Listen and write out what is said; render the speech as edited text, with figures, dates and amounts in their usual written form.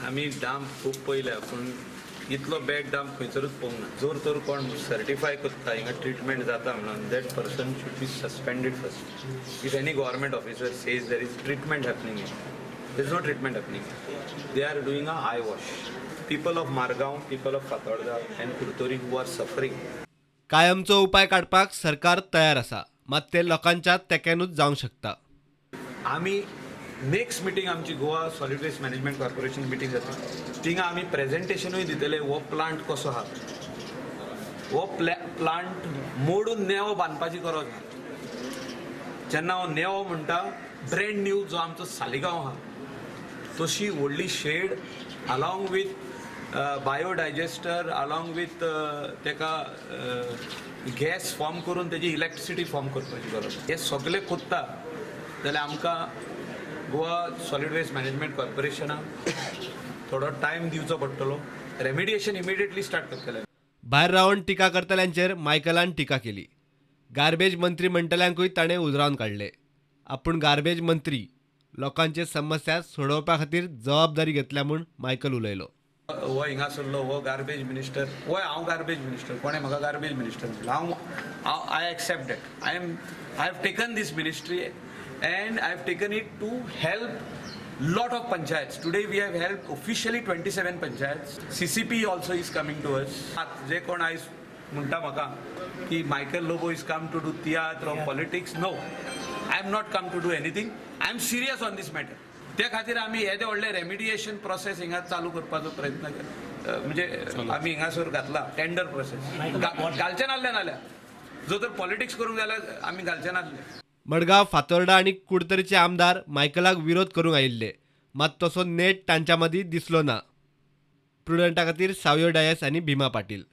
आमी डांप खूब पळयल्या, पूण इतलो बॅड डांप खंयसरूच पळोवंक ना. जोर तर कोण सर्टिफाय करता हिंगा ट्रिटमेंट जाता म्हणून, that person should be suspended first. If any government officer says there is treatment happening, there is no treatment happening. They are doing a eye wash. People of Margao, people of Fatorda and Curtorim who are suffering. कायमचो उपाय काडपाक सरकार तयार आसा, मात ते लोकांच्या तेक्यानूच जावंक शकता. आमी नेक्स्ट मिटींग आमची Goa solid waste management corporation meeting जाता, थिंगा आमी प्रेजेंटेशनूय दितले. हो प्लांट कसो आहा, हो प्लांट मोडून नेवो बांदपाची गरज आहा. जेन्ना हांव नेवो म्हणटा, ब्रँड न्यू जो आमचो सालिगांव आहा तशी व्हडली shed along with biodigester, along with तेका गॅस फॉर्म करून तेजी इलेक्ट्रिसिटी फॉर्म करपाची गरज. हे सगळे कोत्ता जाल्यार आमकां गोवा सॉलीड वेस्ट मॅनेजमेंट कॉर्पोरेशनाक थोडो टायम दिवचो पडटलो. रेमिडिएशन इमिडिएटली स्टार्ट करतले. भायर रावन टिका करतल्यांचेर मायकलान टिका केली. गार्बेज मंत्री म्हणटल्यांकूय ताणें उजरावन काडले. आपूण गार्बेज मंत्री, लोकांचे समस्या सोडोवपा खातीर जबाबदारी घेतल्या म्हूण मायकल उलयलो. हो हिंगासरलो हो गार्बेज मिनिस्टर, होय हांव गार्बेज मिनिस्टर, कोणें म्हाका गार्बेज मिनिस्टर म्हणलें. हांव I accept that. I have taken this ministry and I have taken it to help lot of panchayats. Today we have helped officially 27 panchayats. CCP also is coming to us. जे कोण आयज म्हणटा म्हाका की Michael Lobo is come to do tiatr or politics, no, I am not come to do anything. I am serious on this matter. ते खातीर आमी येदे व्हडले रेमिडिएशन प्रोसेस हिंगा चालू करपाचो प्रयत्न केला. म्हणजे आमी हिंगासर घातला टेंडर प्रोसेस, घालचे नासले नाल्यार जो तर पॉलिटिक्स करूंक जाल्यार आमी घालचे नासले. मडगांव, फातोर्डा आनी कुडतरीचे आमदार मायकलाक विरोध करूंक आयिल्ले, मात तसो नेट तांच्या मदीं दिसलो ना. प्रुडंटा खातीर सावयो डायस आनी भीमा पाटील.